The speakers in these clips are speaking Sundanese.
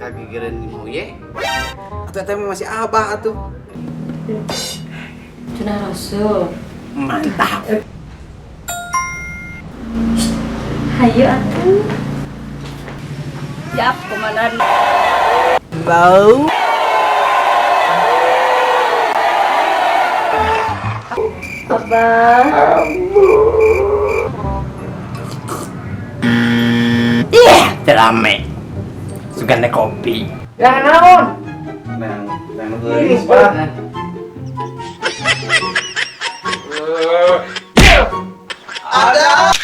Kagigireun mau ye. Atuh eta mah masih abah atuh. Sunah Rasul. Mantap. Hayu atuh. Siap, komandan. Bau. Abah. Iya, terame. Suganda kopi. Ya naon? Nang, nang geulis, Pak. Ada.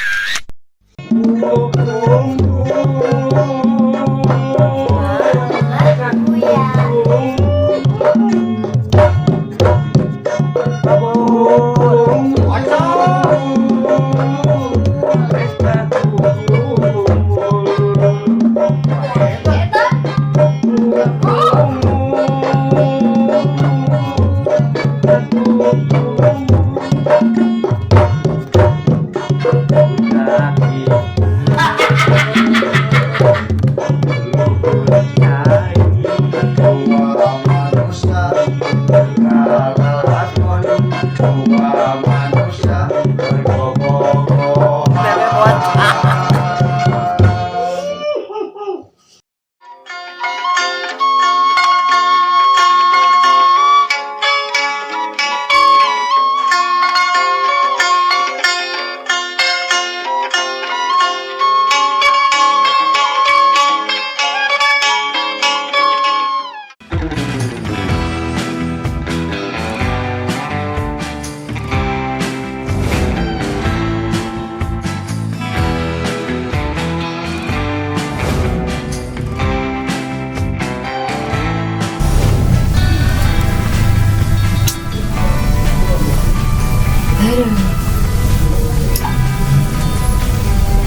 Aduh.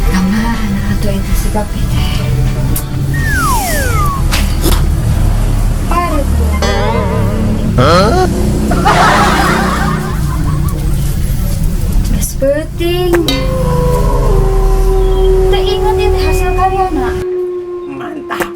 Kamana atuh eta si papi teh? Paret. Geus peuting. Teu inget ieu teh hasil karyana. Mantap.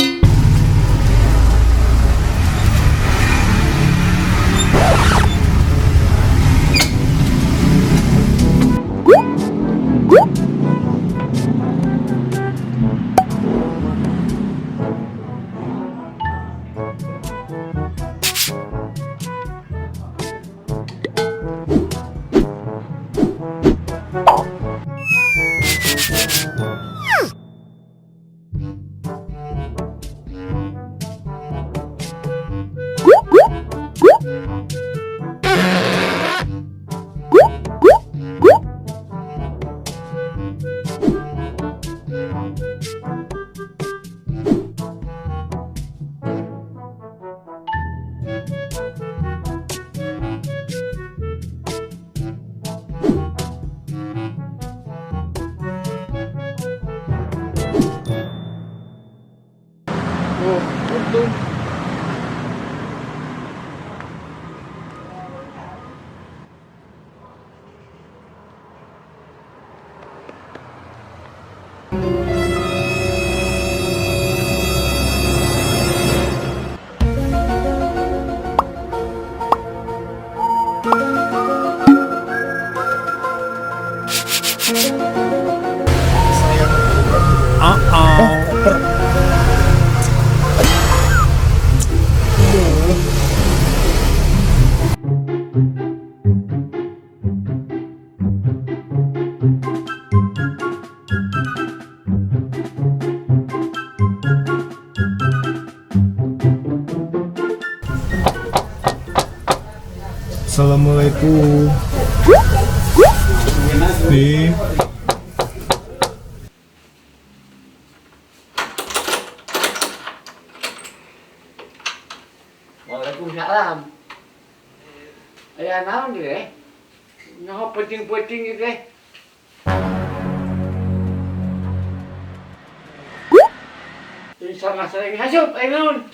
Oh, untung. Assalamualaikum. Nih. Waalaikumsalam. Aya naon teh? Nyaho peuting-peuting ieu teh. Sama sering hasup aya naon?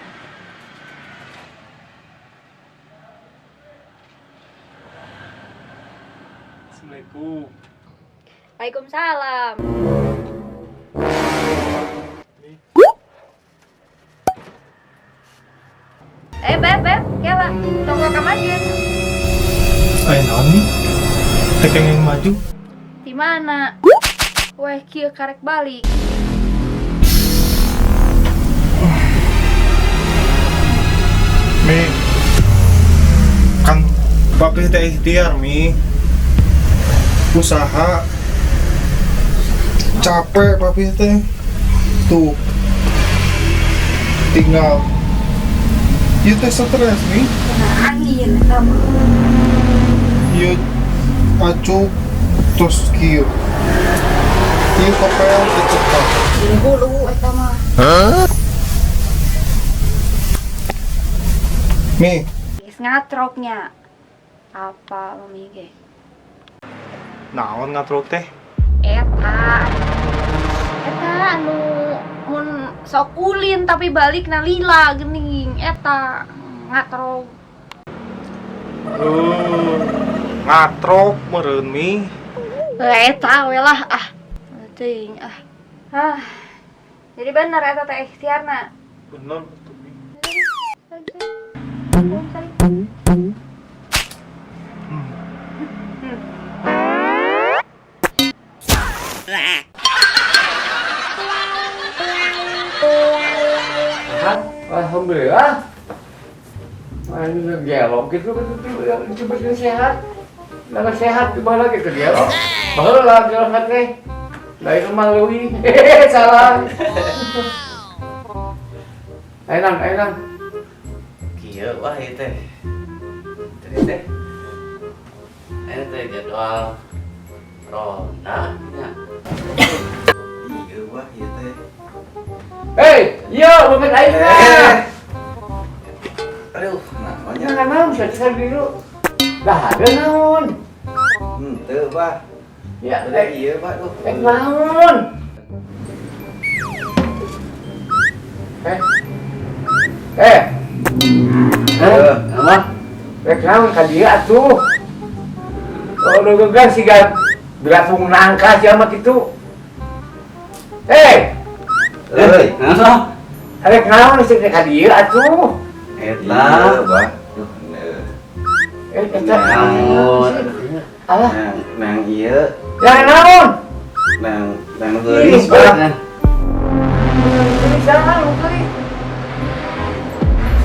Assalamualaikum. Waalaikumsalam. Eh, Beb, Beb, kela, tong ka maju. Aya naon nih? Teh kenging maju. Di mana? Weh, kieu karek balik. Mi. Kan papi teh ikhtiar, Mi. Usaha. Capek papi teh. Tuh. Tinggal. Ieu teh stres, Mi. Kena angin eta mah. Ieu acuk terus kieu. Ieu kopel teu cekak. Di hulu eta mah. Mi, Geus ngatroknya. Apa mami ge? Naon ngatrok teh? Eta. Eta anu mun sok ulin tapi balik na lila geuning eta ngatrok. Oh, ngatrok meureun, Mi. Eh, eta we lah ah. Teuing ah. Ah. Jadi bener eta teh ikhtiarna. Bener tuh, Mi. Sehat, alhamdulillah. Mana gelok gitu gitu yang cepet sehat. Nggak sehat gimana gitu gelok. Baheula gelok teh. Lain mah leuwih. Hehehe, salah. Ayo nang, ayo nang. Kieu wah ieu teh. Tadi teh. Aya teh jadwal ronda nya. Iya wah ieu teh. Hei, yo, bukan aing mah. Aduh, namanya. Jangan naon sia dulu. Dah ada naon. Henteu, Bah. Ya, Udah iya, Pak. Duh. Eh, naon. Eh. Eh. Eh, Apa? Rek naon ka dieu atuh? Oh, nu geus siga beratung nangka sia mah kitu. Eh, Euy, Naon? Rek naon sih ka dieu atuh? Eta, Bah. Duh, Eh, eta Naon? Alah, nang nang ieu, yang naon? Nang nang geulis, Bah. Ini saha nu geulis?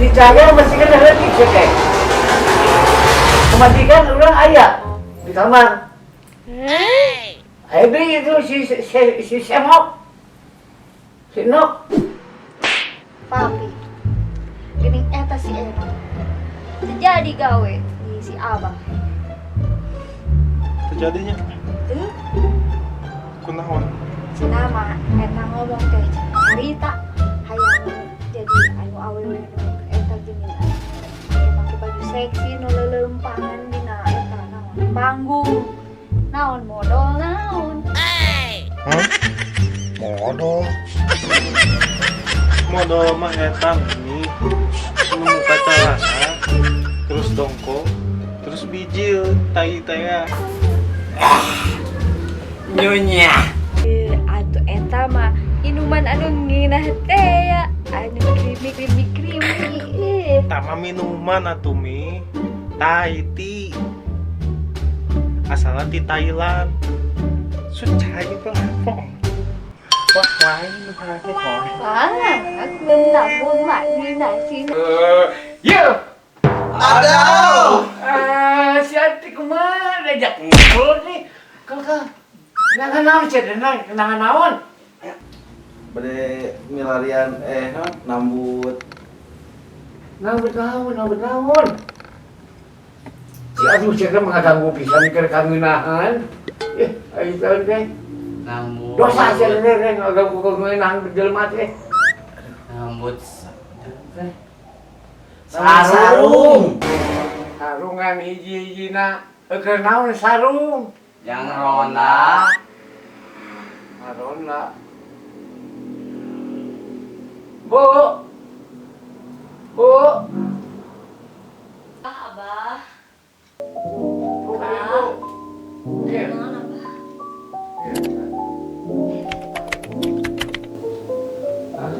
Si Cahya masih kena leutik sih teh. Kematikan orang aya di kamar. Ayo deui itu si si si Semok. Si Nok. Papi. Geuning eta si Eno. Terjadi gawe di si Abah. Terjadinya Tuh, kunaon? Cenah mah eta ngomong teh cerita hayang jadi anu awewe nu eta geuning make baju seksi nu leuleumpangan dina eta naon panggung naon modal naon. Hah? Modal. Modal mah eta nih. Nu muka celana, terus dongkok, terus bijil, tai teh ya. Nyonya. Eh, atuh eta mah minuman anu ngeunah teh ya anu creamy creamy creamy eh. Tama minuman atuh, Mi. Thai tea. Asalnya di Thailand. Sucai lah. Wah, lain nu kok. Wah, aku nabung lagi nasi. Eh, yo. Aduh. Ah, si Ati kumaha diajak ngobrol nih. Kal kal. Kenangan naon sih, tenang, kenangan naon? Bade milarian eh naon nambut. Nambut naon, nambut naon. Si aduh sia teh mengganggu pisan keur kangeunahan. Eh, ayo tahun teh. Nambut. Dosa sia teh teh ngaganggu kangeunahan jelema teh. Nambut. Sarung. Sarungan hiji-hijina. Keur naon sarung? Yang ronda. Ronda. Bu. Bu. Ah, Abah. Bu, ayo, Bu. Iya. Naon, Abah? Iya. Ah.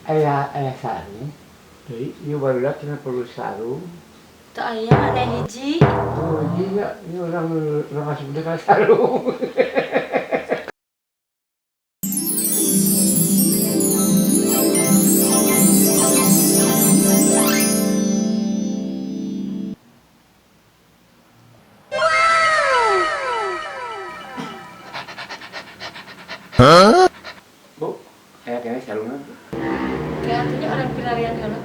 Ayah, ayah sani. Jadi, ieu barudak cenah perlu sarung. Teu aya ada hiji. Oh, iya, ini orang orang asup deui ka sarung. Bu, aya keneh sarungna. Kayaknya orang pilarian heula.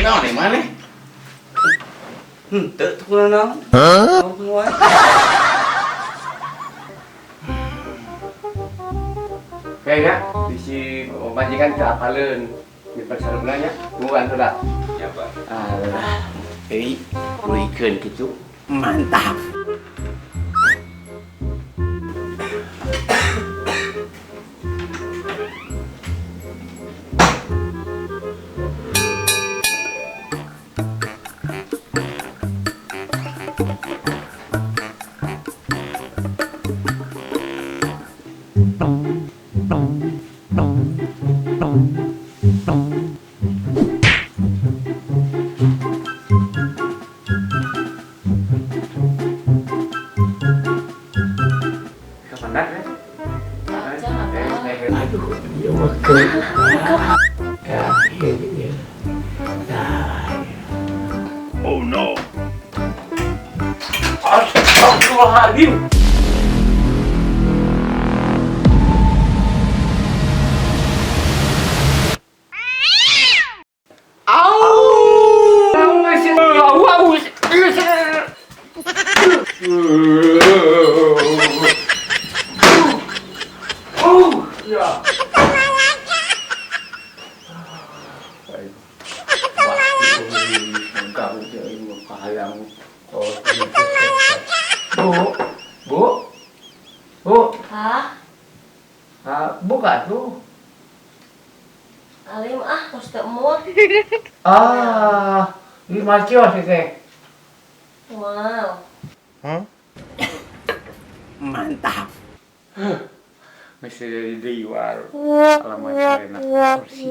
Naon nih maneh? Henteu tuh kunaon. Hah? Kayaknya bisi majikan teu apaleun. Nyimpen sarungna nya, tungguan heula. Ya, Pak. Alah, euy, leuikeun kitu. Mantap. Kapandak ya? Acan apa? Aduh, ieu mah keur. Ya, iya, iya. Nah. Oh no. Astagfirullahaladzim. Au! Au, au, Oh, ya. Bu, bu, bu, Hah? ah, buka tuh. Alim ah, tos teu mood. Ah, ini macios ini. Wow. Mantap. Mesti jadi diwar. Alamat enak kursi.